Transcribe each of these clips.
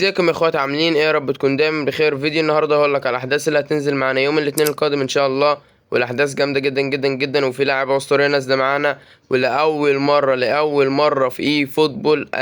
ازيكم يا اخوات؟ عاملين ايه؟ يا رب تكون دايما بخير. فيديو النهارده هقول لك على الاحداث اللي هتنزل معانا يوم الاثنين القادم ان شاء الله، والاحداث جامدة جدا جدا جدا، وفي لاعب اسطورية نازله معانا، ولاول مرة لاول مرة في eFootball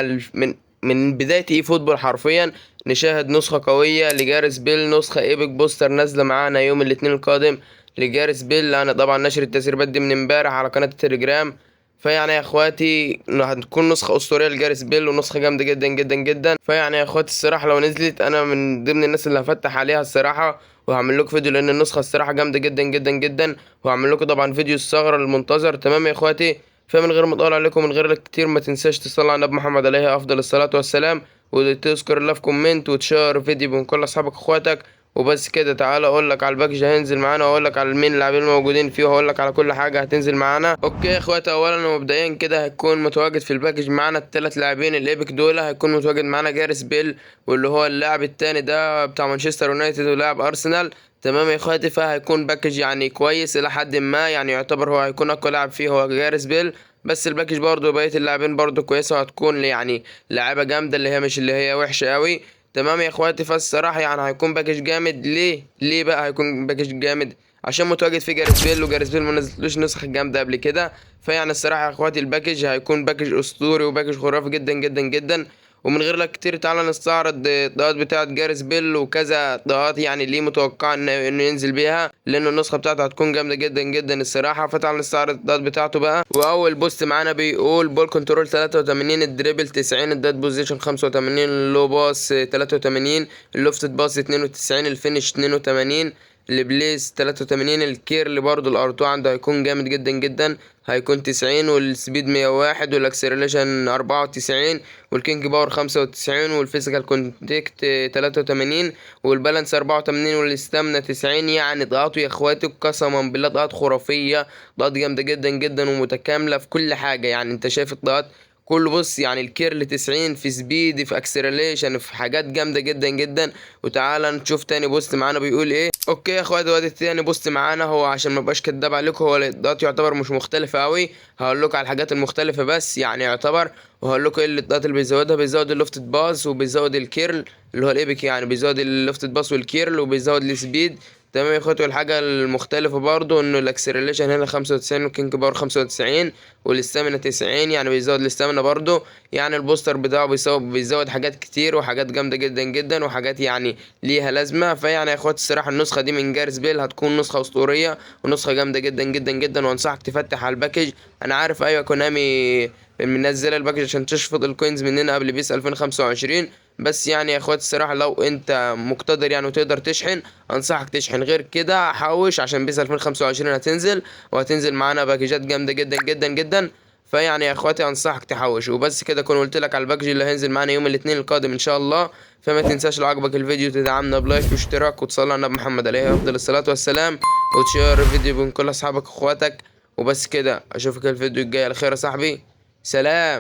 من بداية eFootball حرفيا نشاهد نسخه قوية لجاريس بيل، نسخه epic booster نازله معانا يوم الاثنين القادم لجاريس بيل. انا طبعا نشر التسريبات دي من امبارح على قناة التليجرام. فيعني يا اخواتي هتكون نسخه اسطورية لجاريس بيل ونسخة جامدة جدا جدا جدا. فيعني يا اخواتي الصراحة لو نزلت انا من ضمن الناس اللي هفتح عليها الصراحة، وهعمل لكم فيديو لان النسخة الصراحة جامدة جدا جدا جدا، وهعمل لكم طبعا فيديو الثغرة المنتظر. تمام يا اخواتي، فمن غير ما اطول عليكم من غير كتير، ما تنساش تصلي على النبي محمد عليه افضل الصلاة والسلام، وتذكر الله في comment، وتشير فيديو بين كل اصحابك واخواتك. وبس كده، تعالى اقول لك على ال package هينزل معانا، واقول لك على مين اللاعبين الموجودين فيه، وهقول لك على كل حاجة هتنزل معانا. okay يا اخواتي، اولا ومبدئيا كده هيكون متواجد في ال package معانا الثلاث لاعبين ال epic دول. هيكون متواجد معانا جاريس بيل، واللي هو اللاعب الثاني ده بتاع مانشستر يونايتد ولاعب ارسنال. تمام يا اخواتي، فهيكون package يعني كويس الى حد ما، يعني يعتبر هو هيكون اقوى لاعب فيه هو جاريس بيل، بس ال package برضه بقية اللاعبين برضه كويسة، وهتكون يعني لعيبة جامدة اللي هي مش اللي هي وحشة قوي. تمام يا اخواتي، فالصراحه يعني هيكون package جامد. ليه؟ ليه بقى هيكون package جامد؟ عشان متواجد فيه جاريس بيل، وجاريس بيل ما نزلتلوش نسخه جامدة قبل كده. فيعني الصراحة يا اخواتي ال package هيكون package اسطوري و package خرافي جدا جدا جدا. ومن غير لك كتير تعالى نستعرض الطاقات بتاعه جاريس بيل وكذا طاقات يعني ليه متوقع انه ينزل بيها، لان النسخة بتاعته هتكون جامدة جدا جدا الصراحة. فتعالى نستعرض الطاقات بتاعته بقى. واول boost معانا بيقول ball control 83، ال dribble 90، ال dead position 85، ال low pass 83، ال lofted pass 92، ال finish 82، ال place 83، ال curl برضو ال R2 عنده هيكون جامد جدا جدا، هيكون 90، وال speed 101، وال acceleration 94، وال kicking power 95، وال physical contact 83، وال balance 84، وال stamina 90. يعني ضغطوا يا اخواتي قسما بالله ضغط خرافية، ضغط جامدة جدا جدا ومتكاملة في كل حاجة. يعني انت شايف الضغط كله، بص يعني ال curl 90 في speed في acceleration في حاجات جامدة جدا جدا. وتعالى نشوف تاني boost معانا بيقول ايه. okay يا اخواتي، وادي تاني boost معانا، هو عشان ما ابقاش كداب عليكم هو الضغط يعتبر مش مختلف قوي، هقول لكم على الحاجات المختلفة بس يعني يعتبر، وهقول لكم ايه الضغط اللي بيزودها. بيزود ال lofted pass وبيزود ال curl اللي هو ال epic، يعني بيزود ال lofted pass وال curl وبيزود ال speed. تمام يا اخواتي، والحاجة المختلفة برضو انه ال acceleration هنا 95، وال kicking power 95، وال stamina 90، يعني بيزود ال stamina برضو. يعني ال booster بتاعه بيزود حاجات كتير وحاجات جامدة جدا جدا وحاجات يعني ليها لازمة. فيعني يا اخواتي الصراحة النسخة دي من جاريس بيل هتكون نسخة اسطورية ونسخة جامدة جدا جدا جدا، وانصحك تفتح على ال package. انا عارف ايوه كونامي منزله ال package عشان تشفط ال coins مننا قبل بيس 2025، بس يعني يا اخواتي الصراحة لو انت مقتدر يعني وتقدر تشحن انصحك تشحن، غير كده حوش عشان بيس 2025 هتنزل وهتنزل معانا باكجات جامدة جدا جدا جدا. فيعني يا اخواتي انصحك تحوش. وبس كده كنت قلت لك على ال package اللي هينزل معانا يوم الاثنين القادم ان شاء الله. فما تنساش لو عجبك الفيديو تدعمنا ب like واشتراك، وتصلي على النبي محمد عليه افضل الصلاة والسلام، وتشير الفيديو بين كل اصحابك واخواتك. وبس كده، اشوفك الفيديو الجاي على خير يا صاحبي، سلام.